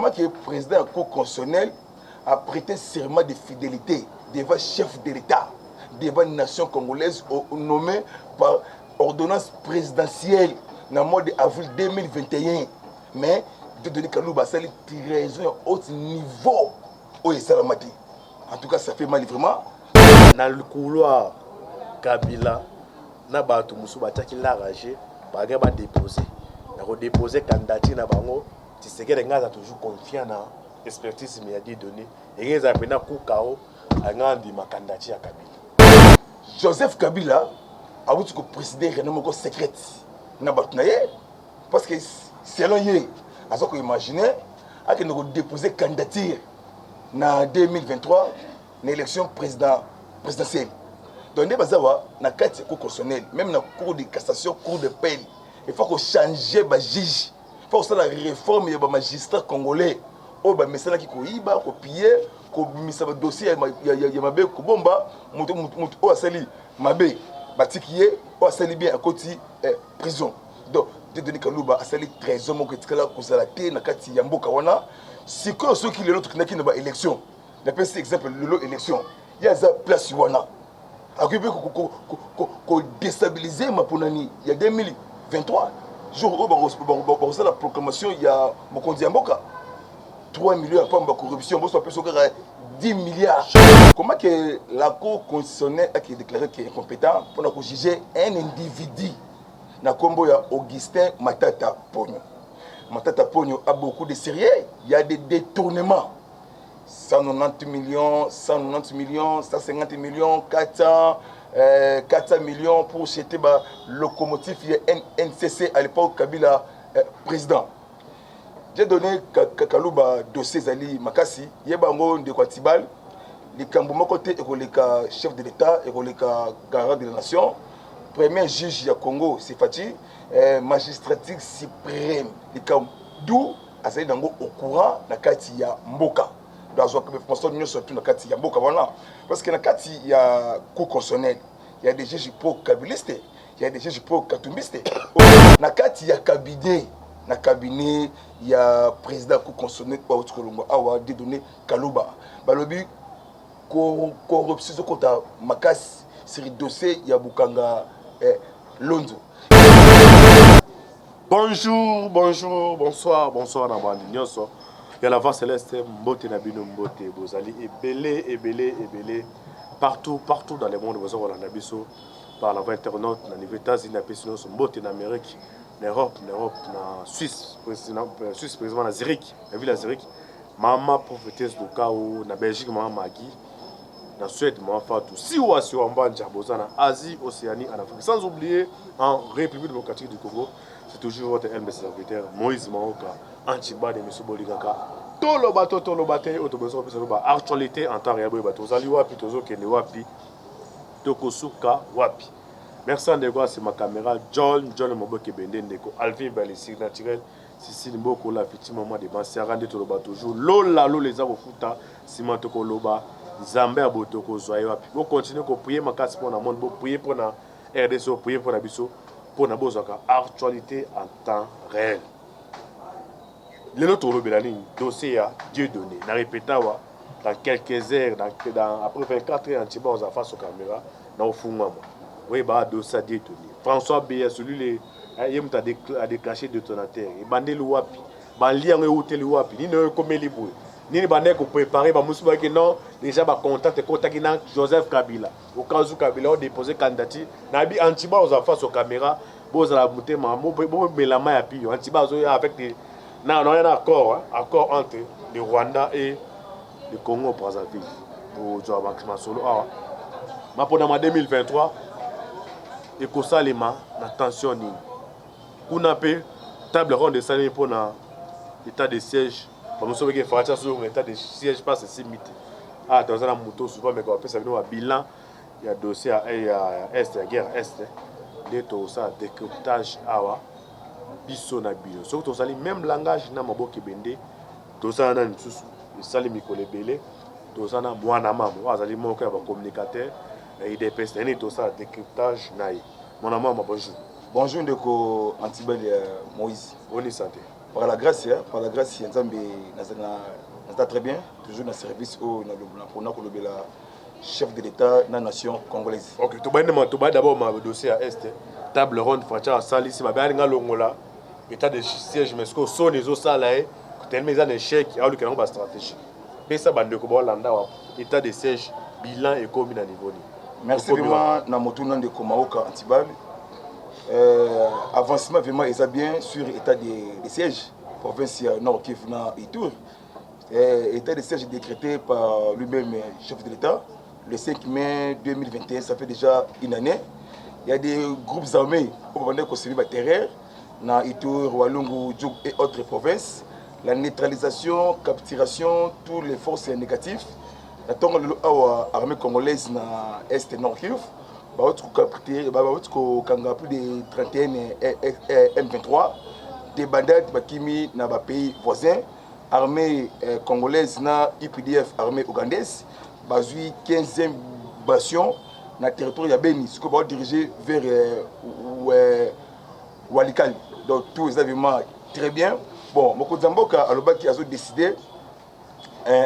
Comment que président ya cour constitutionnelle a prêté serment de fidélité devant chef de l'État, devant nation congolaise nommé par ordonnance présidentielle na mois de avril 2021, mais Dieudonné Kaluba asali trahison ya haut niveau oyo esalama te? En tout cas, ça fait mal vraiment. Na couloir, Kabila na bato mosusu batiaki larage, bange badépose na kodépose candidature na bango. Tshisekedi, ngai aza toujours confiant na expertise ya Dieudonné. Enge ezala mpena kukao anga andima candidature ya Kabila. Joseph Kabila awuti koprésider réunion moko secrète na bato na ye, parce que selon ye, aza koimagine akende kodépose candidature na 2023 na élection présidentielle. Donc nde baza wa na kati ya cour constitutionnelle, même na cour de cassation, cour d'appel, il faut kochanger bajuge, il faut kosala réforme ya bamagistrat congolais oyo bamesanaki koyiba, kopiller, kobimisa badossier ya mabe, kobomba moto oyo asali mabe, batiki ye, oyo asali bien akoti prison. Donc Dieudonné Kaluba asali trahison moko etikala kozala te na kati ya mboka wana. Sikoyo, soki lelo tokendaki na baélection, napesi exemple, lelo élection, ye aza place wana, akoki mpe kodéstabiliser maponani ya 2023, jour oyo bakosala proclamation ya mokonzi ya mboka. 3 millions ya pamba, corruption, boso bapesi kaka 10 milliards. Comment que la cour constitutionnelle aki déclaré que incompétent mpona kojuger un individu na nkombo ya Augustin Matata Ponyo? Matata Ponyo a beaucoup de sérieux, il y a des détournements: 190 millions, 190 millions, 150 millions, 400, 400 millions pour acheter ba locomotive ya NCC à l'époque Kabila président. Dieudonné Kaluba, dossier ezali makasi. Yeba yango, ndeko ya Tibal, likambo moko te ekoleka chef de l'État, ekoleka garant de la nation, premier juge ya Congo, c'est Fatshi, magistrature suprême. Likambo du azali nango au courant na kati ya mboka, donc azwaka information nyonso tu na kati ya mboka wana, parce que na kati ya cour constitutionnelle, il y a des juges pro kabiliste, il y a des juges pro katumbiste. Na kati ya cabinet, na cabinet ya président cour constitutionnelle bauti kolongwa awa, Dieudonné Kaluba, balobi corruption ezokota makasi sur dossier ya Bukanga Lonzo. Bonjour, bonjour, bonsoir, bonsoir na bandi nyonso ya la Voix Céleste. Mbote na bino, mbote. Bozali ebele, ebele, ebele, partout, partout dans le monde boza kolanda biso par la voie internaute. Na niveau États-Unis, napesi nyonso mbote, na Amérique, na Europe, na Europe, na Suisse, Suisse précisément na Zurich, na ville ya Zurich, mama prophétesse Lukau, na Belgique, mama Magi, na Suède, mama Fatou Siwa Siwa Mbanja. Boza na Asie, Océanie, en Afrique, sans oublier en République démocratique du Congo. C'est toujours votre humble serviteur Moïse Maoka Antiba de Miso. Bolingaka toloba to toloba te, oyo tobezo kopesa ba actualité en temps réel. Boyeba tozali wapi, tozokende wapi, tokosuka wapi. Merci ndeko asima caméra John John Maboke Bende, ndeko Alvin Balisi naturel, Sisili Mbokola, petit maman de Bansiara. Nde toloba toujours, lola lola eza kofuta. Nsima tokoloba Nzambe ya boye tokozwa ye wapi? Bocontinue koprier makasi mpona monde, boprier mpona RDC, boprier mpona biso, mpona bozwaka actualité en temps réel. Lelo tolobela nini? Dossier ya Dieudonné. Na répéta awa, dans quelques heures, après 24 heures, ntiba oza face aux caméra na ofungwama oyeba dossier ya Dieudonné François Beya, celui le ye moto adéclenché détonateur. Ebandeli wapi? Bali yango euteli wapi? Nini oyo ekomeli boye? Nini bandeki kopréparer? Bamosusu bayaki non, déjà bacontact ekotaki na Joseph Kabila au cas où Kabila odépose candidature. Nayebi Antiba oza face aux caméra, bozala motema, bomela mai ya pio. Antiba azoya avec des na na na accord, hein, accord entre le Rwanda et le Congo Brazzaville. Kozwa masolo awa, maponama 2023 ekosalema na tension nini kuna? Mpe table ronde esalemi mpona état de siège. Bamosusu beke Fatshi azonga état de siège mpasi esimbi te. Ah, toza na moto souvent meka bapesa bino babilan ya dossier ya est, ya guerre est. Nde tosala décryptage awa, biso na bino, soki tozali même langage na maboke ebende. Tozala na lisusu, esali mikolo ebele, toza na mwana mama oyo azali moko ya bacommunicateur na UDPS. Na nini tosala décryptage na ye. Mwana mama, bonjour. Bonjour ndeko Antibel ya Moïse. Boni santé? Par la grâce, hein, par la grâce ya Nzambe, naza très bien, toujours na service oyo mpona kolobela chef de l'État na nation congolaise. Ok, tobandi ma tobandi d'abord ma dossier ya Est, table ronde. Fatshi asalisi babe, alinga longola état de siège, mais sikoyo soni ezosala ye tellement eza na échec, aoluka yango bastratégie. Pesa bandeko baolanda wa état de siège, bilan ekomi na niveau nini? Merci vraiment na motuna, ndeko Maoka Antibal. Avancement vraiment eza bien sur état de siège, province ya Nord Kivu na Ituri. État de siège décrété par lui-même chef de l'État le 5 mai 2021, ça fait déjà une année. Il y a des groupes armés oyo babandaki kosemer baterreur na Ituri, Walungu, Djugu et autres provinces. La neutralisation, capturation, toutes les forces négatives. Na ntongo lelo awa, armée congolaise na Est, Nord Kivu, bauti bauti kokanga plus de 31 M23 débandade, bakimi na bapays voisins. Armée congolaise na UPDF, armée ougandaise, bazwi 15e bastion na territoire ya Beni. Sikoyo baodirige vers Walikali. Donc tout eza vraiment très bien. Bon, mokonzi ya mboka alobaki azodécide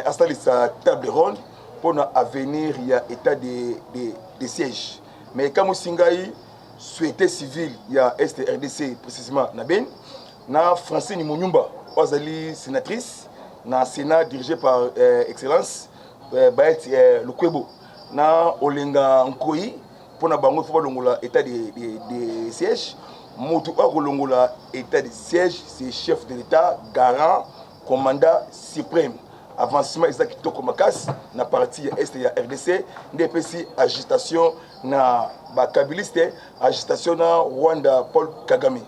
asalisa table ronde mpona avenir ya état de siège. Mais ekamwisi ngai, société civile ya Est RDC, précisément na Beni, na Francine Monyumba oyo azali sénatrice na Sénat dirigé par excellence Bahati Lukwebo na Olenga Nkoi, mpona bango faut balongola état de siège. Moto oyo akolongola état de siège, c'est chef de l'État, garant, commandant suprême. Avancement eza kitoko makasi na partie ya Est ya RDC. Nde epesi agitation na bakabiliste, agitation na Rwanda, Paul Kagame.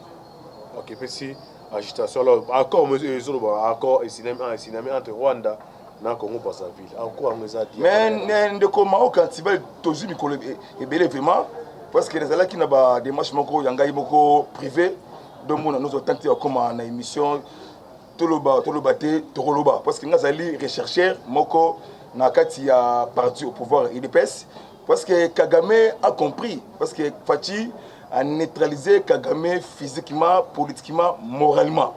Ok, epesi agitation. Alors, accord ezoloba, accord esinami entre Rwanda na Congo Brazzaville, accord yango eza? Mais ndeko Maoka Ntibali, tozwi mikolo ebele vraiment, parce que nazalaki na badémarche moko ya ngai moko privé. Donc mona nozwa temps te akóma na émission. Toloba, toloba te, tokoloba, parce que nga azali rechercheur moko na kati ya parti au pouvoir, UDPS. Parce que Kagame a compris, parce que Fatshi a neutralisé Kagame physiquement, politiquement, moralement.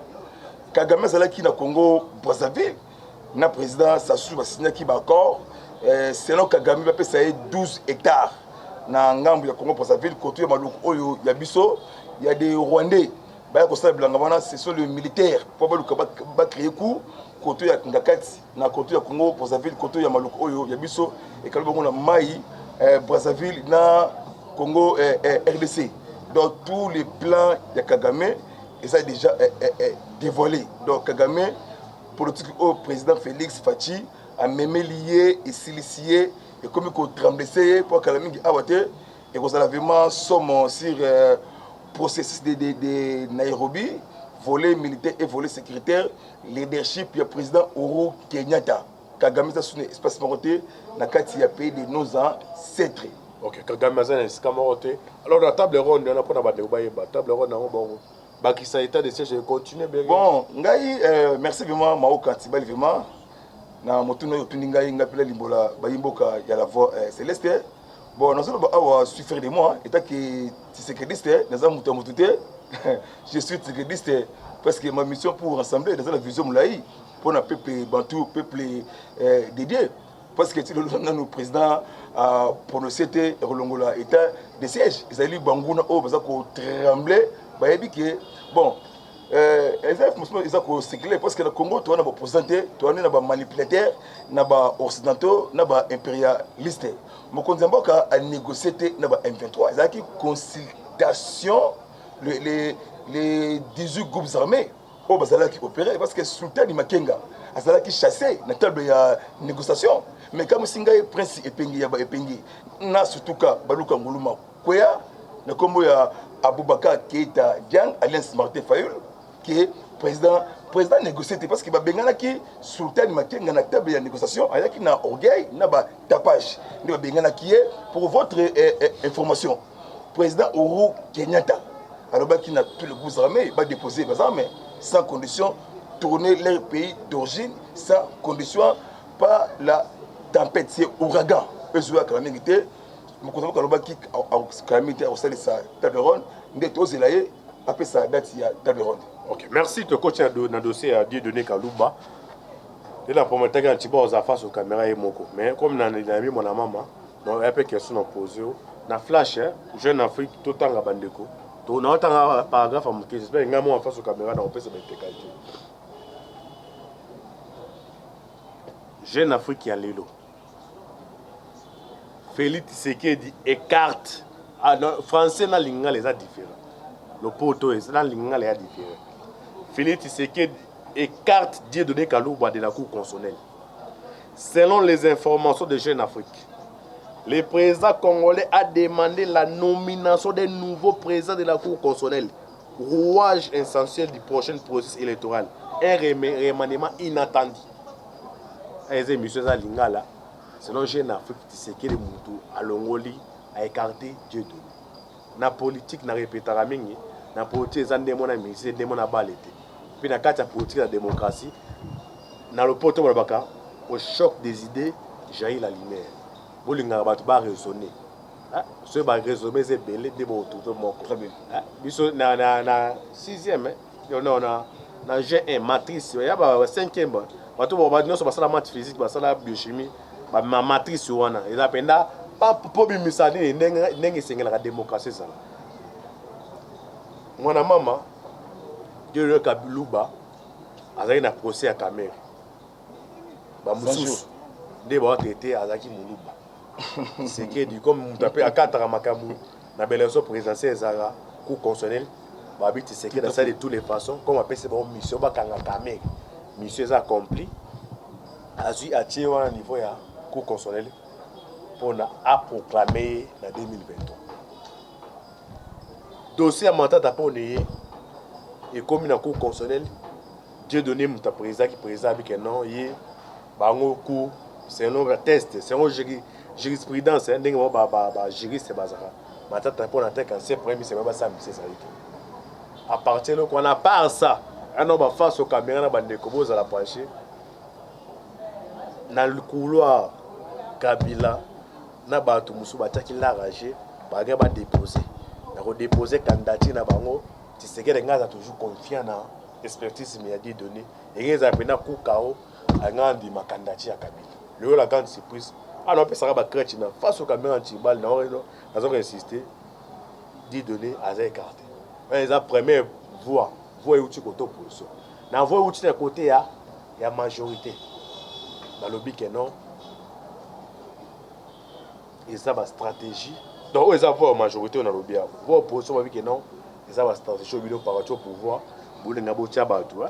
Kagame azalaki na Congo Brazzaville na président Sassou, basignaki baaccord. Selon Kagame, bapesa ye 12 hectares na ngambu ya Congo Brazzaville, kotu ya Maluku oyo ya biso. Ya des Rwandais baya kosala bilanga wana, ce sont les militaires mpo baluka bacréer coup koto ya Ngakati na koto ya Congo Brazzaville, koto ya Maluku oyo ya biso, ekali bongo na mai Brazzaville na Congo RDC. Donc tous les plans ya Kagame eza déjà dévoilé. Donc Kagame, politique oyo président Félix Fatshi amemeli ye, esilisi ye, ekomi kotremblese ye mpo akala mingi awa te. Ekozala vraiment somo sur processus de Nairobi, volet militaire et volet sécuritaire, leadership ya président Uhuru Kenyatta. Kagame eza suna espace moko te na kati ya pays de nos ancêtres. Ok, Kagame aza na esika moko te. Alors, na table ronde wana, mpona bandeko bayeba, table ronde yango bongo bakisa état de siège econtinue? Bon, ngai merci vraiment Maoka Ntibali, vraiment na motuna oyo otundi ngai. Ngai mpela limbola bayimboka ya la Voix céleste. Bon, nazoloba awa, suis fier de moi etake tshisekediste. Naza moto ya motu te, je suis tshisekediste parce que ma mission pour rassembler, naza na vision molai mpona peuple bantu, peuple dédié. Parce que ti lelo nanu président aprononcé te ekolongola état de siège. Ezali banguna oyo baza kotremble, bayebi ke bon, eza information eza kocircule, parce que na Congo toza na baopposant te, toza na bamanipulateur, na baoccidentaux, na baimpérialiste. Mokonzi ya mboka anégocie te na ba M23. Ezalaki consultation, les 18 groupes armés oyo bazalaki opéré, parce que Sultani Makenga azalaki chassé na table ya négociation. Mais kamwisi ngai, prince Epengi ya baepengi na sutuka baluka nguluma kweya na nkombo ya Aboubacar Keita Diang, alliance Martin Fayulu, ke président négocie te, parce que babenganaki Sultani Makenga na table ya négociation. Ayaki na orgueil na batapage, nde babenganaki ye. Pour votre information, président Uhuru Kenyatta alobaki na tous les groupes armés badéposer bazarmes sans condition, tourner leur pays d'origine sans condition. Pas la tempête, c'est ouragan ezwaka mingi te. Mokonzi moko alobaki kala mingi te akosalisa table ronde, nde tozela ye. Apesa date ya table ronde. Ok, merci. Tokoti na dossier ya Dieudonné Kaluba. Nde na prometaki na Tshibor aza face aux caméras ye moko. Mais comme na nayambi mwana mama, donc ya pe question na pose yo. Na flash, hein, Jeune Afrique, totanga bandeko. To na otanga paragraphe ya moke, j'espère ngai moko face aux caméras na kopesa ba intégralité. Jeune Afrique ya lelo. Felix Tshisekedi écarte. Ah non, français na lingala eza différent. Lopoto eza na lingala ya différent. Felix Tshisekedi écarte Dieudonné Kaluba de la Cour constitutionnelle. Selon les informations de Jeune Afrique, le président congolais a demandé la nomination d'un nouveau président de la Cour constitutionnelle, rouage essentiel du prochain processus électoral. Un remaniement inattendu. Eza émission eza lingala. Selon Jeune Afrique, Tshisekedi mutu alongoli a écarté Dieudonné. Na politique na répétaka mingi, na politique eza ndemo na ministre, ndemo na bale te. Puis na kati ya politique ya démocratie, na lopoto balobaka au choc des idées jaillit la lumière. Bolingaka bato ba raisonner. Soki ba raisonner eza ebele nde boretrouve moko. Très bien. Biso na 6e, hein? Non, na G1 matrice ya ba 5e ba bato ba nyonso basala math physique, basala biochimie, ba matrice wana eza mpenza pa po bimisa nini ndenge esengelaka démocratie ezala. Mwana mama Dieudonné Kaluba azalaki na procès ya Kamerhe, bamosusu nde baotraite azalaki moluba. Tshisekedi comme moto ape akataka makambo na baélection présidentielle ezalaka cour constitutionnelle, babi Tshisekedi asali de toutes les façons comme apesi bango mission bakanga Kamerhe, mission eza accompli, azwi atie wana niveau ya cour constitutionnelle mpona aproclame ye na 2023. Dossier ya Matata mpona ye ekomi na cour constitutionnelle. Dieudonné moto aprésidaki, président abike non, ye bango cour selon test, selon jurisprudence, ndenge bango bajuriste bazalaka. Matata mpona teke ancien premier ministre basambisa ezali te à partir eloko wana. À part ça, ano baface aux caméra na bandeko bozala penché na couloir, Kabila na bato mosusu batiaki larage, bake badépose na kodépose candidature na bango. Tshisekedi ngai aza toujours confiant na expertise ya Dieudonné, enge ezala mpena kukao anga andima candidature ya Kabila. Lelo la grande surprise, ana opesaka bacrèche na face aux caméra ntibali na naza koinsiste, Dieudonné aza écarté. Wana eza première voix, voix euti côté opposition. Na voix euti na côté ya majorité, balobi ke non, eza bastratégie. Donc oyo eza voix ya majorité oyo nalobi awa. Voix opposition balobi ke non, eza bastratégie oyo bino parti au pouvoir bolinga botia bato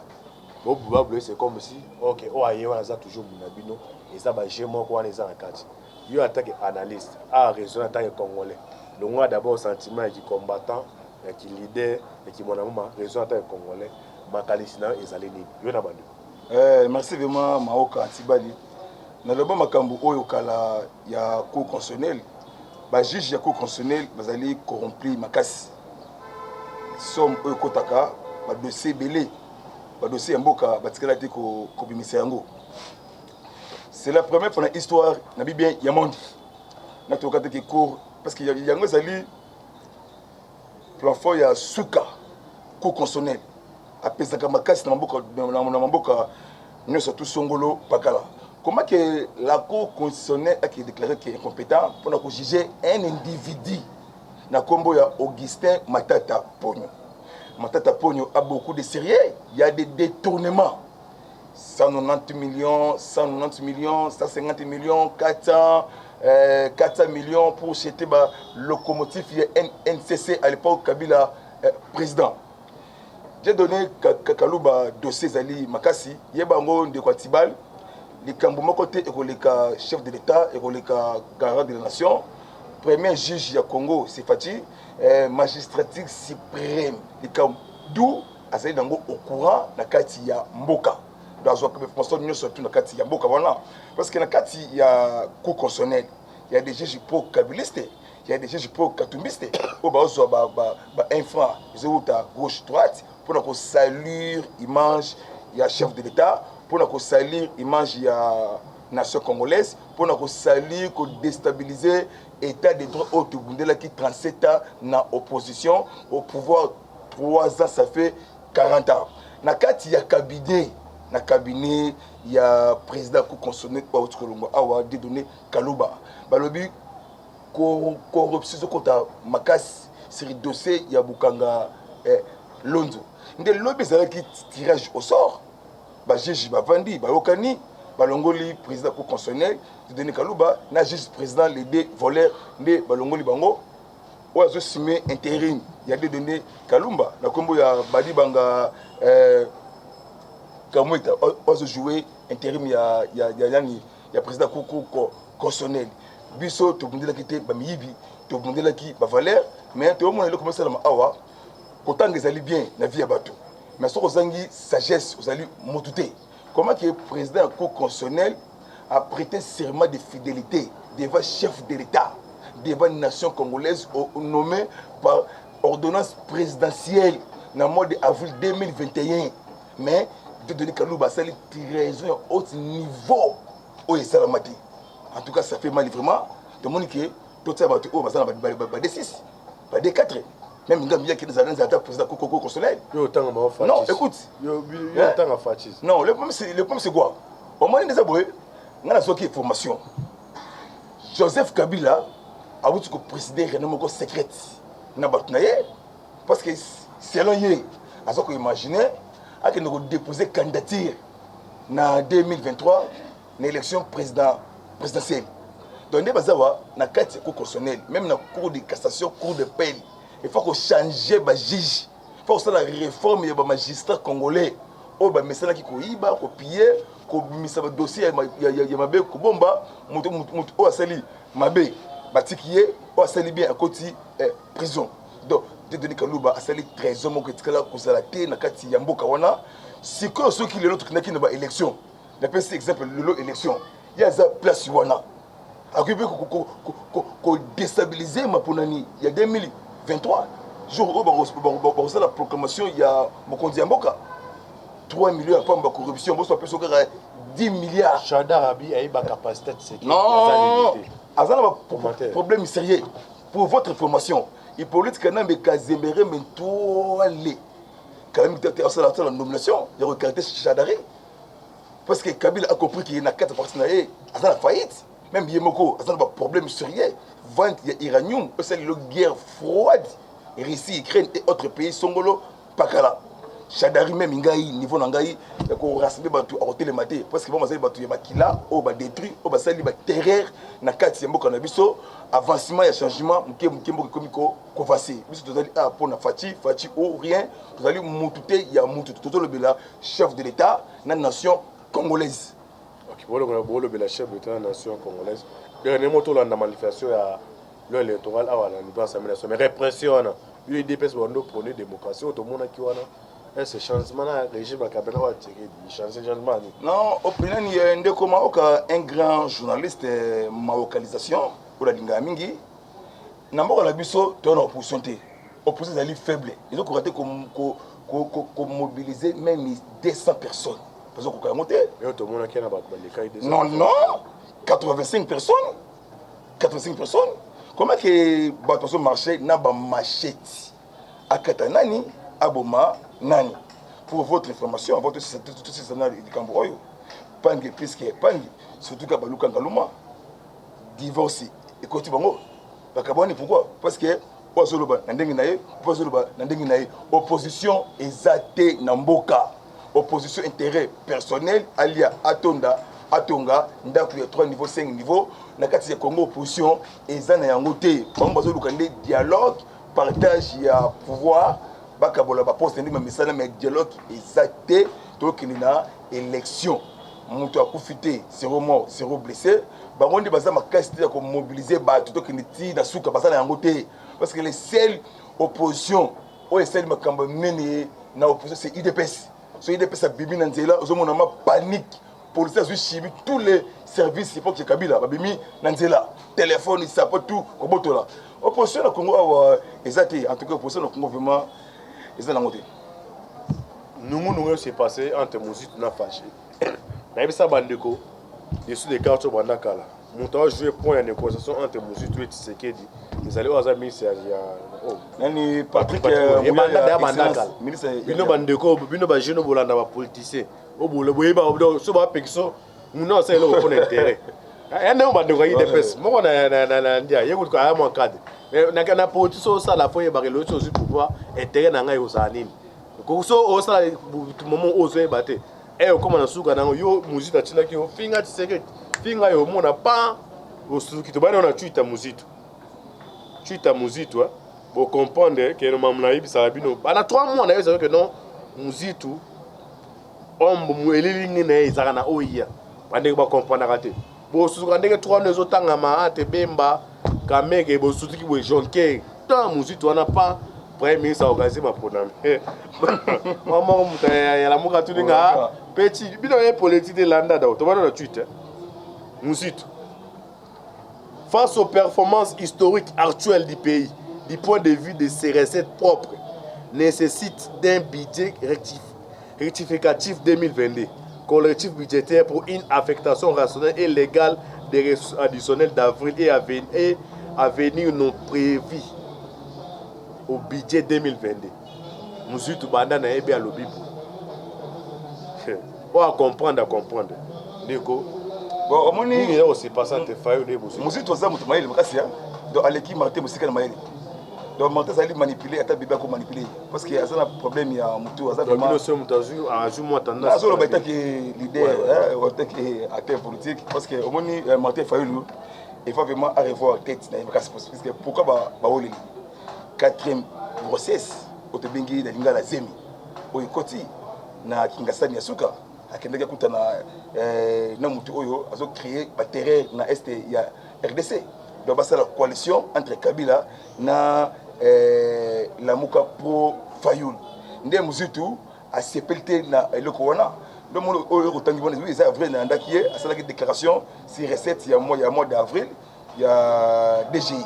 bobubaboye. C'est comme si ok, oyo aye wana aza toujours muna bino, eza baje moko wana eza na kati. Yo en tant que analyste a raison, en tant que Congolais, longwa d'abord sentiment ya kicombattant, ya kileader, ya kimwana moma, raison en tant que Congolais, makanisi na yo ezali nini, yo na bandeko? Merci vraiment Maoka Tibali. Naloba makambo oyo kala ya cour constitutionnelle, bajuge ya cour constitutionnelle bazali corrompu makasi. Somme oyo ekotaka badossier ebele, badossier ya mboka batikala te kobimisa yango. C'est la première fois na histoire na bien ya monde natoka te ke cour, parce que yango ezali plafond ya suka. Cour constitutionnelle apesaka makasi na mboka nyonso tu songolo pakala. Comment que la cour constitutionnelle aki déclaré que incompétent mpona kojuger un individu na nkombo ya Augustin Matata Ponyo? Matata Ponyo a beaucoup de sérieux, il y a des détournements, 190 millions, 190 millions, 150 millions, 400, 400 millions pour acheter ba locomotive ya NCC à l'époque Kabila président. Dieudonné Kaluba dossier ezali makasi. Yeba yango, ndeko ya Tibal, likambo moko te ekoleka chef de l'État, ekoleka garant de la nation. Premier juge ya Congo, c'est Fatshi, magistrature suprême. Likambo du azali nango au courant na kati ya mboka, donc azwaka information nyonso tu na kati ya mboka wana, parce que na kati ya cour constitutionnelle, il y a des juges pro kabiliste, il y a des juges pro katumbiste oyo bazozwa ba 1 franc ezowuta gauche droite mpona kosalir image ya chef de l'État, mpona kosalir image ya nation congolaise, mpona kosalir, kodéstabiliser état de droit oyo tobundelaki 37 ans na opposition au pouvoir. 3 ans, ça fait 40 ans. Na kati ya cabinet, na cabinet ya président Cour constitutionnelle bauti kolongwa awa, Dieudonné Kaluba, balobi corruption ezokota makasi sur dossier ya Bukanga Lonzo. Nde lobi ezalaki tirage au sort, bajuge bavandi, bayokani, balongoli président Cour constitutionnelle Dieudonné Kaluba na juge président, les deux voleurs. Nde balongoli bango. Oyo azosime intérim ya Dieudonné Kalumba na nkombo ya Badibanga Kamwita, oyo azojoue intérim ya yani ya président Cour constitutionnelle. Biso tobundelaki te bamiyibi, tobundelaki bavaleur. Mais toyomona eloko mosalama awa. Kotanga ezali bien na vie ya bato, mais soki ozangi sagesse, ozali motu te. Comment que président ya Cour constitutionnelle a prêté serment de fidélité devant chef de l'État, devant nation congolaise, nommé par ordonnance présidentielle na mois de avril 2021? Mais Dieudonné Kaluba asali trahison ya haut niveau oyo esalama te. En tout cas, ça fait mal vraiment. Tomoni ke totia bato oyo baza na ba D6, ba D4. Même ngambi yaki ezala ata président Cour constitutionnelle. Yo otanga bango. Non, écoute. Yo otanga Fatshi. Non, le problème, c'est le problème, c'est quoi? Omoni nde eza boye. Ngai nazwaki information, Joseph Kabila awuti koprésider réunion moko secrète na bato na ye, parce que selon ye, aza koimagine akende kodépose candidature na 2023 na élection présidentielle. Donc nde baza wa na kati ya Cour constitutionnelle, même na Cour de cassation, Cour d'appel, il faut kochanger bajuge, il faut kosala réforme ya bamagistrat congolais oyo bamesanaki koyiba, kopiller, kobimisa badossier ya mabe, kobomba. Moto oyo asali mabe, batiki ye, oyo asali bien akoti prison. Donc Dieudonné Kaluba asali trahison moko etikala kozala te na kati ya mboka wana. Sikoyo, soki lelo tokendaki na baélection, napesi exemple, lelo élection, ye aza place wana, akoki mpe kodéstabiliser maponani ya 2023, jour oyo bakosala proclamation ya mokonzi ya mboka. 3 millions ya pamba corruption, boso bapesi kaka 10 milliards. Shadary abi ayeba capacité de Non, aza na problème sérieux. Pour votre information, Hippolyte Kanambe Kazembere Mentwale quand même asala la nomination ya koécarter Shadary, parce que Kabila a compris qu'il na kati parti na ye aza na faillite. Même ye moko aza na baproblème sérieux. Vente ya uranium osali lelo guerre froide, Russie, Ukraine et autres pays songolo pakala. Shadary, même ngai, niveau na ngai ya korassembler bato, akotelema te, parce que bango bazali bato ya makila oyo badétruit, oyo basali baterreur na kati ya mboka na biso. Avancement ya changement moke moke, mboka ekomi koavancer. Biso tozali awa mpona Fatshi, Fatshi ou rien. Tozali mutu te ya mutu, tozolobela chef de l'État na nation congolaise. Bolobela chef de l'État na nation congolaise. Dernièrement, tolanda manifestation ya loi électorale awa na niveau Assemblée nationale, mais répression wana, UDPS bando prôner démocratie, oyo tomonaki wana, est-ce changement na régime ya Kabila oyo Tshisekedi, change changement nini? Non, opinani ndeko Maoka, un grand journaliste, maokalisation oyo alingaka mingi na mboka na biso. Toza na opposition te, opposition ezali faible, ezokoka te komobiliser même 200 personnes, bazokoka yango te. Oyo tomonaki na bato balekaki. Non, non, 85 personnes, 85 personnes. Comment ke bato bazomarche na bamachete, akata nani, aboma nani? Pour votre information, avant tosisana likambo oyo, pangi puisque pangi, surtout ka baluka ngaluma, divorce ekoti bango, bakabwani. Pourquoi? Parce que oyo azoloba na ndenge na ye, oyo azoloba na ndenge na ye. Opposition eza te na mboka. Opposition, intérêt personnel, alia, atonda, atonga ndako ya 3 niveau, 5 niveau na kati ya Congo. Opposition eza na yango te. Bango bazoluka nde dialogue, partage ya pouvoir, bakabola baposte nde bamisala, mais dialogue eza te. Tokende na élection, moto akufi te, zéro mort, zéro blessé. Bango nde baza makasi te ya komobiliser bato, tokende ti na suka, baza na yango te. Parce que les seules opposition oyo esali makambo minene na opposition, c'est UDPS. So UDPS abimi na nzela, ozomona ma panique, policier azwi chimie, tous les services époque ya Kabila babimi na nzela, téléphone, sapo, tout kobotola. Opposition na Congo awa eza te. En tout cas, opposition na Congo vraiment eza nango te. Nungunungu oyo s'est passé entre Muzito na Fatshi, nayebisa bandeko dessus de carte oyo banda kala, moto ajouer point ya négociation entre Muzito et Tshisekedi ezali oyo aza ministre ya oh, Nani Patrick Muyaya, bino bandeko, bino bajeune, bolanda bapoliticien, boyeba so bapekisa muna asala eloko mpona intérêt ya ndenge. Bandeko ya UDPS moko na ndia ye kutu aya mwa cadre na politique. So osala, fo oyebaka eloko so ozwi pouvoir, intérêt na ngai ekozala nini. So osala momo oyo ozoyeba te, e okóma na suka nango. Yo Muzito atindaki yo finga Tshisekedi, finga yo, omona pan osuki. Tobani na Twitter, Muzito, Twitter Muzito, bocomprendre ke mamu nayebisaka bino bana 3 mois, nayebisaka ke non, Muzitu ombo elilingi na ye ezalaka na oyo ya bandeko bakomprendaka te. Bosusuka ndenge 3 no ezotangama ate Bemba, Kameke, bosutuki boye Jonker ta Muzitu wana pa premier ministre aorganize maponami mwa moko. Moto ya Lamuka tuninga peti bino ye politique te. Landa dao tobana na Twitter Muzitu: face aux performances historiques actuelles du pays, du point de vue de ses recettes propres, nécessite d'un budget rectificatif 2022, collectif budgétaire pour une affectation rationnelle et légale des ressources additionnelles d'avril et à venir non prévues au budget 2022. Muzitu banda nayebi alobi boye, oyo acomprendre, acomprendre ndeko. Bon, omoni nini eza kosepasa te fayo nde bosi. Muzitu aza moto mayele makasi ya, donc aleki Martin mosika na mayele. Donc Martin azali manipulé, ata bebe akomanipule, parce que aza na problème ya motu, aza vraiment so moto azwi mwa tendance. Azoloba etaki leader, etaki acteur politique, parce que omoni Martin Fayulu, il faut vraiment à revoir tête na ye makasi. Parce que pourquoi baoleli quatrième grossesse oyo tobengi na lingala zemi, oyo ekoti na Kingasani ya suka, akendaki akutana na motu oyo azocréer baterreur na est ya RDC. Donc basala coalition entre Kabila na Lamuka pro Fayulu. Nde Mozitu asepeli te na eloko wana. Nde moni oyo ekotangi wana eza vrai. Nalandaki ye, asalaki déclaration sur recette ya mois d'avril ya DGI,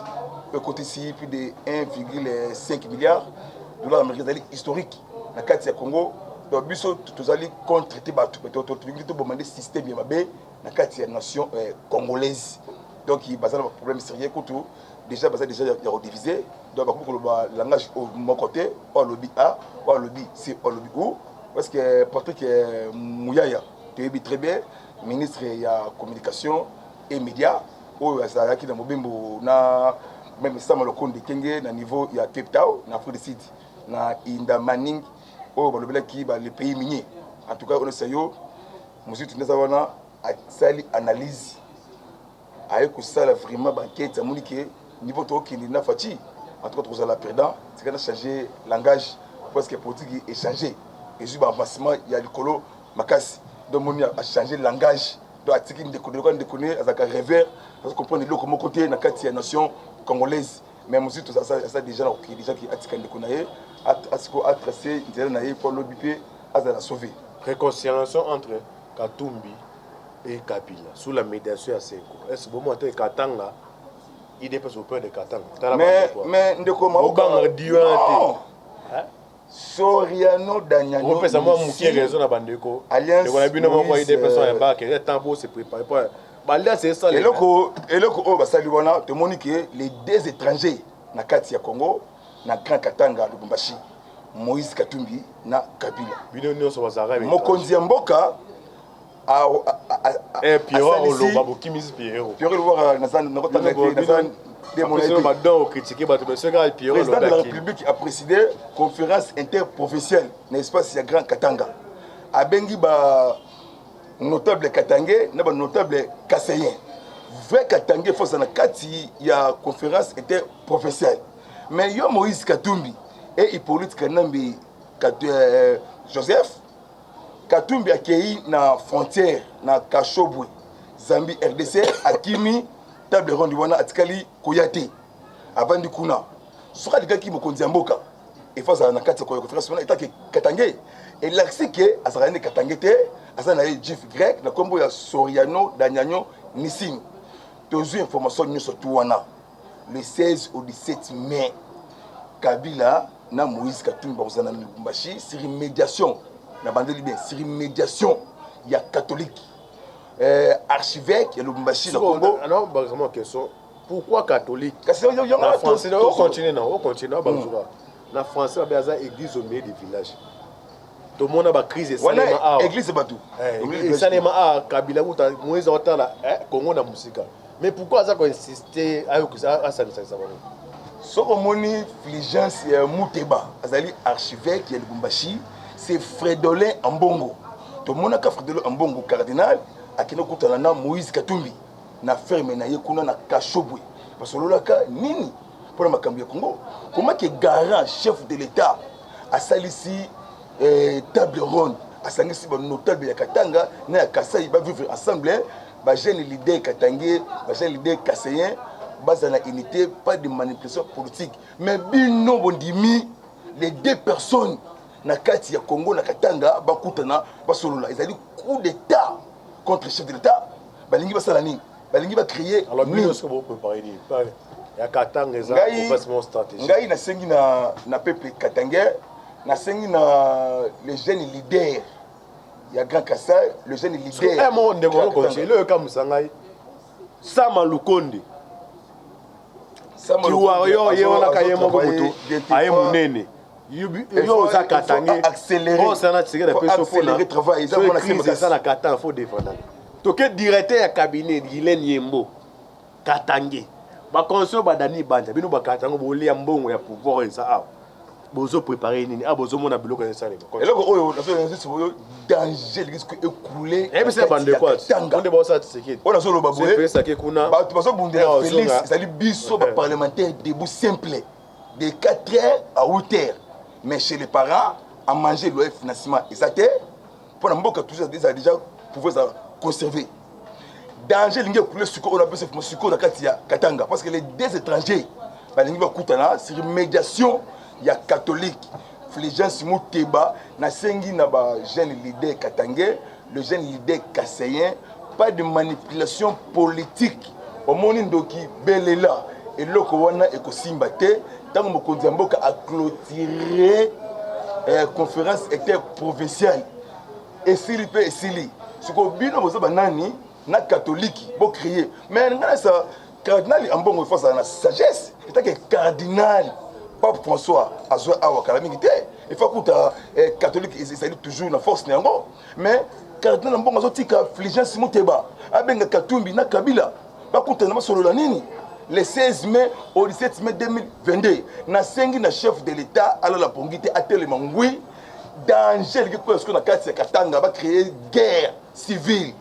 ekotisi plus de 1,5 milliard dollar américain, ezali historique na kati ya Congo. Donc biso tozali contre te bato, tolingi toboma nde système ya mabe na kati ya nation congolaise. Donc baza na baproblème sérieux kutu déjà, baza déjà ya kodivise. Donc bakomi koloba langage moko te, oyo alobi A, oyo alobi C, oyo alobi U. Parce que Patrick Muyaya, toyebi très bien, ministre ya communication et média, oyo azalaki na mobembo na même Sama Lokonde Kenge na niveau ya Cape Town na Afrique du Sud, na Inda Mining oyo balobelaki le pays minier. En tout cas onesa yo Mosusu nde aza wana, asali analyse, aye kosala vraiment baenquête, amoni ke niveau tokokende na Fatshi, en tout cas tokozala perdant. Tika na changer langage, parce que politique échanger ezwi baavancement ya likolo makasi. Donc moni achange langage, donc atiki ndeko ndeko ndeko ne azalaka rêveur, aza comprendre eloko moko te na kati ya nation congolaise. Mais mosusu aza déjà na kokende déjà ki atika ndeko na ye, asiko atrace nzela na ye mpo alobi mpe azala sauvé. Réconciliation entre Katumbi et Kabila sous la médiation ya Senko, est ce bomo te Katanga, UDPS au peur de Katanga? Mais ndeko Mabanga diwana te. Soriano Daniano. Opesa mwa moke raison na bandeko ndeko na bino moko UDPS ya bake eza temps po se préparer po balias esala. Eloko oyo basali wana, tomoni ke les deux étrangers na kati ya Congo, na Grand Katanga, Lubumbashi, Moïse Katumbi na Kabila. Bino nyonso bazalaka Mokonzi ya mboka. Pierrot oloba bokimisi Pierrot. Pierrot Luwara, nakotanga te. Badon okritike bato, mais soki Pierrot Président de la République a présidé conférence interprovinciale na espace ya Grand Katanga, abengi ba notable katangais na banotable kasaïen. Vrai katangais fosa na kati ya conférence interprovinciale. Mais yo Moïse Katumbi et Hippolyte Kanambe Joseph Katumbi akei na frontière na Kashobwe, Zambie, RDC, akimi table ronde wana, atikali koya te, avandi kuna. Soki alikaki mokonzi ya mboka, efo azala na kati ya conférence wana etake katangais. Elakisi ke azalaka nde katangais te, aza na ye juif grec na nkombo ya Soriano Daniano Nissim. Tozwi information nyonso tu wana, le 16 au 17 mai, Kabila na Moïse Katumbi bakozala na Lubumbashi sur médiation na bandeli bien, sur médiation ya catholique, archevêque ya Lubumbashi na Congo. Non, vraiment question. Pourquoi catholique? Kasi yango na français o continuer na o continuer bazuka. Na français babe aza église au milieu du village. Tomona ba crise esalema awa. Église bato. Esalema awa Kabila kuta Moïse otala Congo na musika. Mais pourquoi aza ko insister ayokisa asangisangisa bango? Soki omoni Fulgence ya Muteba azali archevêque ya Lubumbashi, c'est Fredolin Ambongo. Tomonaka Fredolin Ambongo cardinal akende kokutana na Moïse Katumbi na ferme na ye kuna na Kashobwe. Basololaka nini mpona makambo ya Congo? Comment que garant chef de l'État asalisi table ronde, asangisi ba notable ya Katanga na ya Kasai ba vivre ensemble, ba jeune leader katangais, ba jeune leader kasaïen bazala na unité, pas de manipulation politique. Mais bino bondimi les deux personnes na kati ya Congo na Katanga bakutana basolola, ezali coup d'état contre chef de l'État. Balingi basala nini? Balingi ba créer Alors bino soki bo préparer nini? Ya Katanga eza complètement stratégique. Ngai nasengi na peuple katangais, nasengi na les jeunes leaders ya Grand Kasai, le jeune leader. Moko ndeko okoki eloko ekamwisa ngai, Sama Lukonde kiwario ye wana ka ye moko moto aye monene, yo oza katange, osala Tshisekedi apeso mpona crise eza na Katanga, faut défendre. Toke directeur ya cabinet Guylaine Yembo katange, baconseil badani banja bino bakatango bolia mbongo ya pouvoir eza awa, bozo préparer nini? Ah, bozomona biloko esalema. Eloko oyo nazoyo, danger elingi soki ekule. Yebisa bandeko nde baosala Tshisekedi. Oyo nazoloba boye, kuna bato bazobundela Félix, ezali biso baparlementaire debout simple de 4 heures à 8 heures, mais chez les parents à manger, loyer, financement eza te mpo na mboka. Toujours ezala déjà pouvoir ezala conservé. Danger elingi ekule sikoyo, oyo napesa sikoyo na kati ya Katanga, parce que les deux étrangers balingi bakutana sur médiation ya catholique Fulgence Muteba. Nasengi na bajeune leader katangais, le jeune leader kasaïen, pas de manipulation politique. Omoni ndoki belela, eloko wana ekosimba te. Ntango mokonzi ya mboka aclôturer conférence interprovinciale, esili mpe esili. Sikoyo bino boza banani na catholique bocréer? Mais ngai nasa cardinal Ambongo, il faut azala na sagesse etake cardinal. Pape François azwa awa kala mingi te, il faut akuta catholique ezali toujours na force na yango. Mais cardinal Ambongo azotika Fulgence Muteba abenga Katumbi na Kabila, bakutana, basolola nini le 16 mai au 17 mai 2022? Nasengi na chef de l'État alala pongi te, atelema ngwi. Danger elingi koya sikoyo na kati ya Katanga, bacréer guerre civile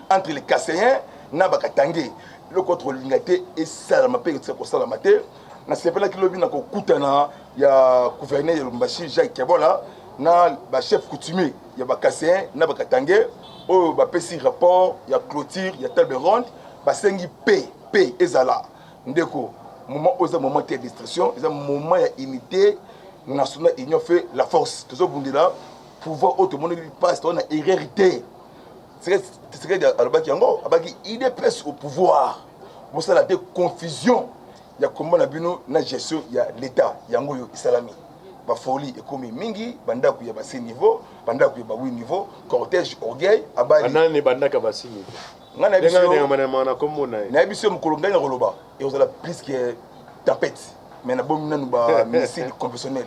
entre les Kasaïens na Bakatangais. Eloko tokolinga te esalama mpe etika kosalama te. Nasepelaki lobi na kokutana ya gouverneur ya Lubumbashi Jacques Kyabula na bachef coutumier ya Bakasaïen na Bakatangais oyo bapesi rapport ya clôture ya table ronde. Basengi pe pe ezala. Ndeko, moment oyo eza moment te ya distraction, eza moment ya unité nationale. Union fait la force. Tozobundela pouvoir oyo tomoneli mpasi, toza na erreur te. Tshisekedi alobaki yango, abaki UDPS au pouvoir, bosala te confusion ya komba na bino na gestion ya l'État. Yango oyo esalami, bafoli ekomi mingi, bandako ya basi niveau, bandako ya bawi niveau, cortège, orgueil abali. Banani bandaka basi niveau? Ngai nayebi. Nayebi so mokolo ngai na koloba ekozala plus que tempête, mais nabomi nanu bamissile conventionnel,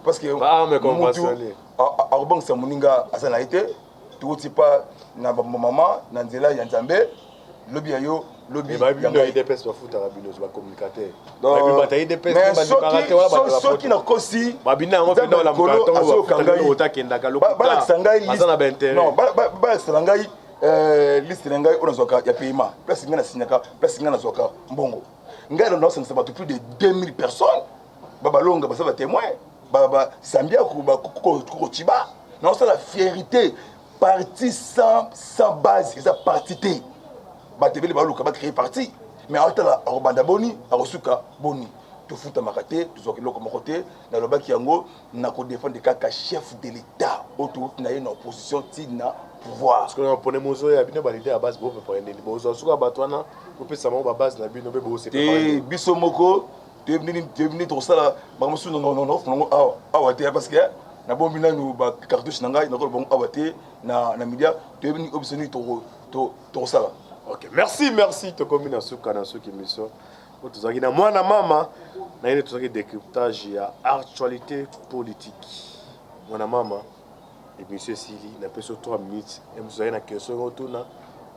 parce que mutu akobangisa moninga aza na ye te. Tokoti pa na bamama na nzela ya Nzambe, lobi ya yo, lobi. UDPS bafutaka bino bacommunicateur? Soki nakosi, babina yango. Azoyoka ngai, balakisa ngai, balakisa na ngai liste na ngai oyo nazwaka ya paiement, place ngai nasinyaka, place ngai nazwaka mbongo. Ngai naosangisa bato plus de 2000 personnes, babalonga baza batémoin, basambiaku, bakokochiba. Naosala fierté, parti sans base eza parti te. Bato ebele baluka bacréer parti, mais aotala akobanda boni, akosuka boni? Tofutamaka te, tozwaka eloko moko te. Nalobaki yango, nakodefendre kaka chef de l'État oyo touti na ye na opposition ntina pouvoir. Pone mozoya bino baleader ya base, bopepare ndeni bozwa suka bato wana, bopesa bango babase na bino mpe te. Biso moko toyebi nini tokosala. Makambo mosusu nango awa te, parce que nabombi nanu bacartouche na ngai, nakoloba bango awa te na media. Toyebi nini oyo biso nini tokosala. Ok, merci, merci. Tokomi na suka na suki émission. Oyo tozalaki na mwana mama na ye nde tozalaki décryptage ya actualité politique. Mwana mama, émission esili, napesi yo 3 minutes. E mosusu azalaki na question otuna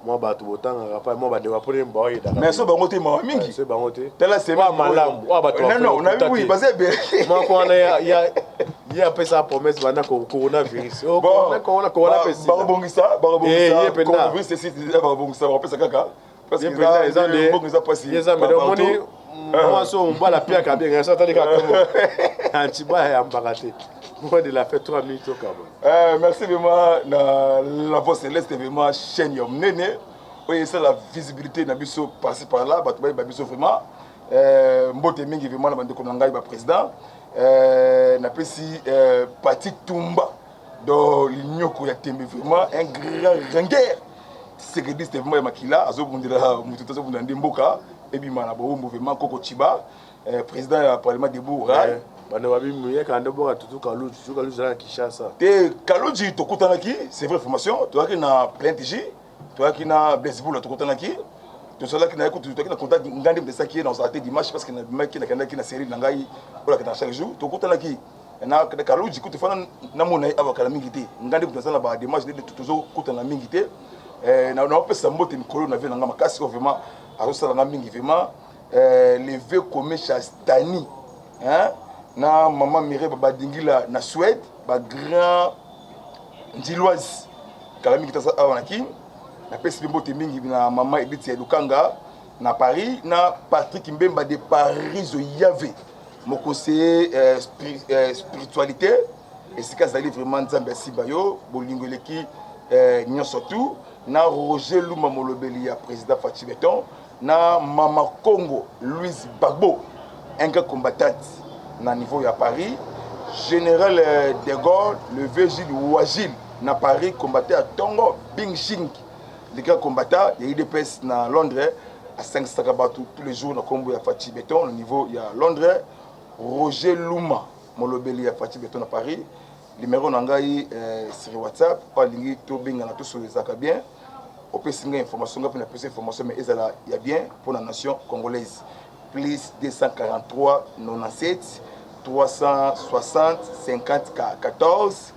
mwa bato botangaka pa mwa bandeko apone baoyedaka. Mais so bango te, mawa mingi. So bango te. Tala semaine malamu oyo bato non non, oui, baza ebele. Moko wana ya ye apesa promesse banda coronavirus. Corona, corona pesi. Bakobongisa, bakobongisa coronavirus esi, bakobongisa, bakopesa kaka parce que eza mbongo eza pasi. Eza mbele omoni mwasi oyo mobali apiaka bien, so atali kaka kombo antiba ayambaka te. Mot de la fin, 3 minutes okaba. Merci vraiment na La Voix Céleste, vraiment chaîne ya monene oyo esala visibilité na biso par-ci par-là, bato bayeba biso vraiment. Mbote mingi vraiment na bandeko na ngai baprésident. Napesi Pati Tumba do linyoko ya tembe, vraiment un grand ringuer tshisekediste, vraiment ya makila, azobundela motu te, azobundela nde mboka ebima na bowumbu. Vraiment Koko Chiba, président ya Parlement debout rai. Bando babi muyeka nde boka tutu Kaluji, tutu Kaluji na Kinshasa. Te, Kaluji tokutanaki, c'est vrai, formation toyaki na Plainte J, toyaki na Blaise Bula, tokutanaki, tozalaki na ye kutu, toyaki na contact. Ngai nde mpesaki ye na ozala te dimanche parce que nabimaki, nakendaki na série na ngai oyo nakendaka chaque jour. Tokutanaki na Kaluji kutu, fana namona ye awa kala mingi te. Ngai nde kutu naza na badémarche nde tozokutana mingi te. Naopesa mbote mikolo na vie na ngai makasi oyo vraiment azosala nga mingi, vraiment leve Komesha Stani, hein? Na mama Mireille Badingila na Suède, bagrand ndiloise kala mingi taza awa na Kini. Napesi mpe mbote mingi na mama Edith ya Lukanga na Paris, na Patrick Mbemba de Paris Oyave, mon conseiller spiritualité esika azali, vraiment Nzambe asimba yo, bolingo eleki nyonso tu. Na Roger Luma, molobeli ya président Fatshi Béton, na mama Congo Louise Bagbo, un grand combattante na niveau ya Paris, général de Gaulle, le Vigile Wagile na Paris, combattant ya ntongo Bing Shing, le grand combattant ya UDPS na Londres, asangisaka bato tous les jours na nkombo ya Fatshi Béton na niveau ya Londres. Roger Luma, molobeli ya Fatshi Béton na Paris. Numéro na ngai sur WhatsApp, oyo alingi tobengana, tosoyo ezalaka bien. Opesi ngai information, ngai mpe napesi information, mais ezala ya bien mpo na nation congolaise: plus 243 97 360 50 14.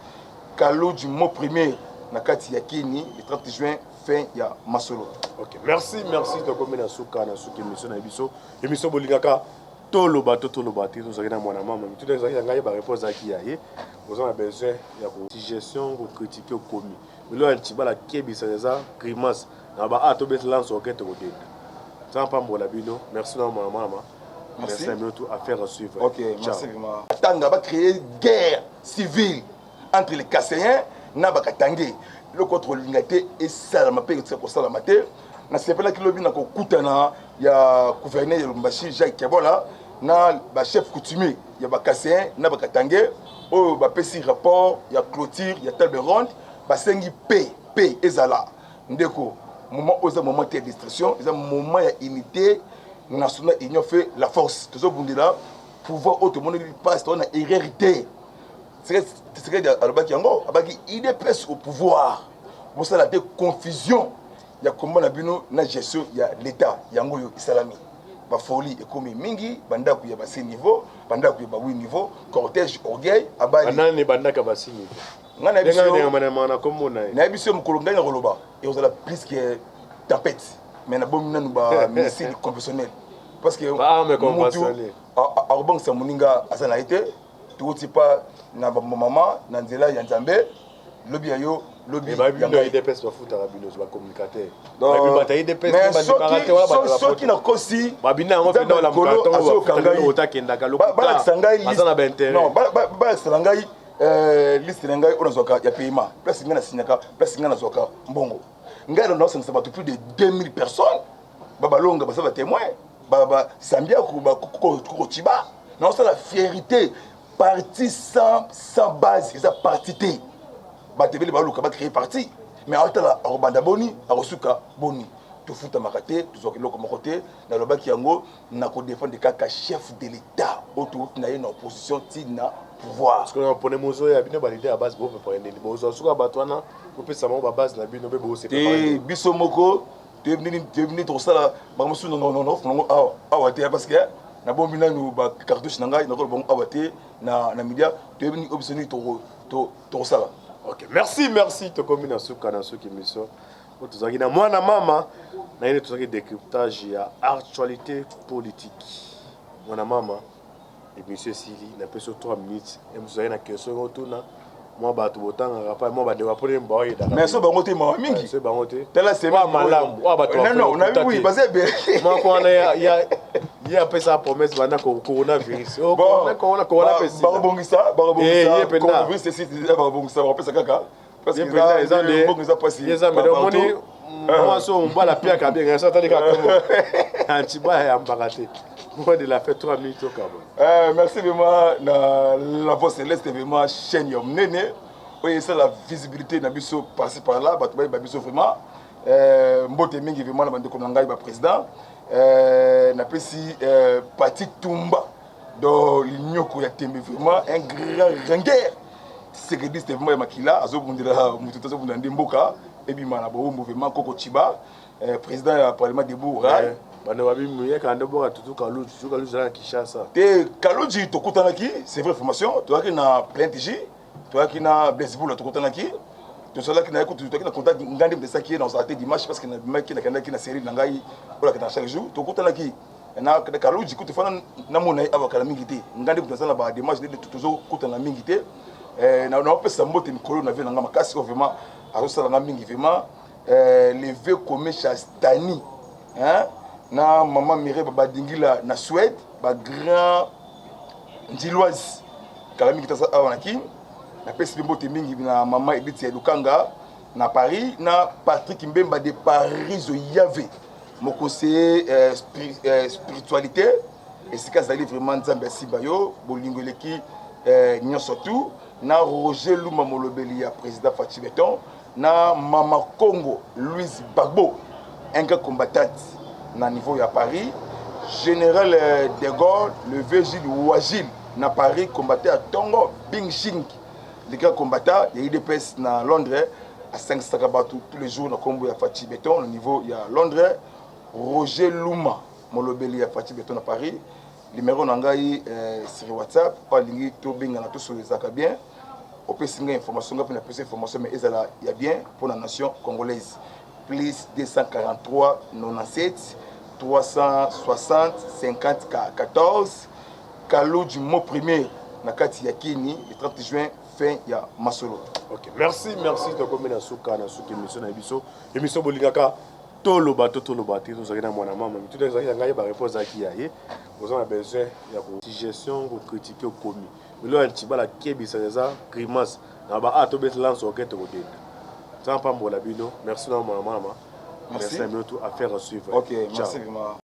Kaluji mot premier na kati ya Kini, le 30 juin, fin ya masolo. Ok, merci, merci. Tokomi na suka, na suka émission na biso, émission bolingaka toloba to toloba te. Tozalaki na mwana mama, mituta ezalaki ya ngai, baréponse ezalaki ya ye. Oza na besoin ya suggestion, kocritiquer, okomi bilo ya ntibala, kebisa eza grimace na ba a tobeti lance oke tokodenda. Nzambe pambola bino. Merci na mwana mama. Merci na bino tout. Affaire à suivre. Ok, merci vraiment. Tanga bacréer guerre civile entre les Kasaïens na Bakatangais, eloko tokolinga te esalama mpe etika kosalama te. Nasepelaki lobi na kokutana ya gouverneur ya Lubumbashi Jacques Kebola na bachef coutumier ya Bakasaïen na Bakatangais oyo bapesi rapport ya clôture ya table ronde. Basengi pe pe ezala ndeko moment oyo eza moment te ya distraction, eza moment ya unité nationale. Union fait la force. Tozobundela pouvoir oyo tomoneli mpasi, toza na erreur te. Tshisekedi alobaki yango, abaki UDPS au pouvoir, bosala te confusion ya komba na bino na gestion ya l'État. Yango oyo esalami, bafoli ekomi mingi, bandako ya basi niveau, bandako ya bawi niveau, cortège, orgueil abali. Banani bandaka basi niveau? Ngai na kombo na ye. Nayebi so mokolo ngai na koloba ekozala plus que tempête, mais nabomi nanu bamissile conventionnel parce que mutu akobangisa moninga aza na ye te. Tokoti pa na bamama na nzela ya Nzambe, lobi ya yo, lobi. UDPS bafutaka bino bacommunicateur? Soki nakosi, babina yango. Azoyoka ngai, balakisa ngai, balakisa na ngai liste na ngai oyo nazwaka ya paiement, place ngai nasignaka, place ngai nazwaka mbongo. Ngai naosangisa bato plus de 2000 personnes, babalonga baza batémoin, basambiaku, bakokotiba. Naosala fierté, parti sans base eza parti te. Bato ebele baluka bacréer parti, mais aotala akobanda boni, akosuka boni. Tofutamaka te, tozwaka eloko moko te. Nalobaki yango, nakodéfendre kaka chef de l'État oyo touti na ye na opposition ntina pouvoir. Pone mozoya bino baleader ya base, bopepare ndeni bozwa suka bato wana, bopesa bango babase na bino mpe. Te, biso moko. Toyebi nini tokosala makambo mosusu nango awa te, parce que nabombi nanu bacartouche na ngai, nakoloba bango awa te na media. Toyebi nini oyo biso nini tokosala. Ok, merci, merci. Tokomi na suka na suki émission oyo. Tozalaki na mwana mama na ye, tozalaki décryptage ya actualité politique. Mwana mama, émission esili, napesi yo 3 minutes. Mosusu azali na question otuna mwa bato botangaka pa mwa bandeko apone baoyedaka. Mais so bango te, mawa mingi. So bango te. Tala semaine malamu oyo bato. Non, non, oui, baza ebele. Moko wana ye apesa promesse banda coronavirus. Corona, corona pesi. Bakobongisa, bakobongisa coronavirus esi, bakobongisa, bakopesa kaka. Parce que eza nde eza pasi. Eza mbele omoni mwasi oyo mobali apiaka bien, so atali kaka kombo antiba yambaka te. Mot de la fin, 3 minutes okaba. Merci vraiment na La Voix Céleste, vraiment chaîne ya monene oyo esala visibilité na biso par-ci par-là, bato bayeba biso vraiment. Mbote mingi vraiment na bandeko na ngai baprésident. Napesi Pati Tumba do linyoko ya tembe, vraiment un grand ringuer tshisekediste, vraiment ya makila, azobundela motu te, azobundela nde mboka ebima na bowumbu. Vraiment Koko Chiba, président ya Parlement debout rai. Bando babi muyeka nde boka tutu Kaluji, tutu Kaluji na Kinshasa. Te, Kaluji tokutanaki, c'est vrai, formation toyaki na plainte j, toyaki na Blaise Bula, tokutanaki, tosalaki na ye kutu, toyaki na contact. Ngai nde mpesaki ye na ozala te dimanche, parce que nabimaki, nakendaki na série na ngai oyo nakendaka chaque jour. Tokutanaki na Kaluji kutu, fana namona ye awa kala mingi te. Ngai nde kutu naza na badémarche nde tozokutana mingi te. Naopesa mbote mikolo na vie na ngai makasi oyo vraiment azosala nga mingi, vraiment le vieux Komesha Stani, hein? Na mama Mireille Badingila na Suède, bagrand ndiloise kala mingi taza awa na Kin. Napesi mpe mbote mingi na mama Edith ya Lukanga na Paris, na Patrick Mbemba de Paris Oyave, mokonseiller spiritualité esika azali. Vraiment Nzambe asimba yo, bolingo eleki nyonso tu. Na Roger Luma, molobeli ya président Fatshi Béton, na mama Congo Louise Bagbo, un grand combattante na niveau ya Paris, général de Gaulle, le Vigile Wagile na Paris, combattant ya ntongo Bing le grand combattant ya UDPS na Londres, asangisaka bato tous les jours na nkombo ya Fatshi Béton na niveau ya Londres. Roger Luma, molobeli ya Fatshi Béton na Paris. Numéro na ngai sur WhatsApp po alingi tobengana, tosolo, ezalaka bien. Opesi ngai information, ngai mpe napesi information, mais ezala ya bien mpo na nation congolaise: plus 243 97 360 50 14. Kaluji mot premier na kati ya Kini, le 30 juin, fin ya masolo. Ok, merci, merci. Tokomi na suka na suka émission na biso, émission bolingaka toloba to toloba te. Tozalaki na mwana mama, mituta ezalaki ya ngai, baréponse ezalaki ya ye. Oza na besoin ya suggestion, kocritiquer, okomi lelo ya ntibala, kebisa eza grimace na ba a tobeti lance oke tokodenda. Nzambe pambola bino. Merci na mwana mama. Merci na bino tout. Affaire à suivre. Ok, merci vraiment.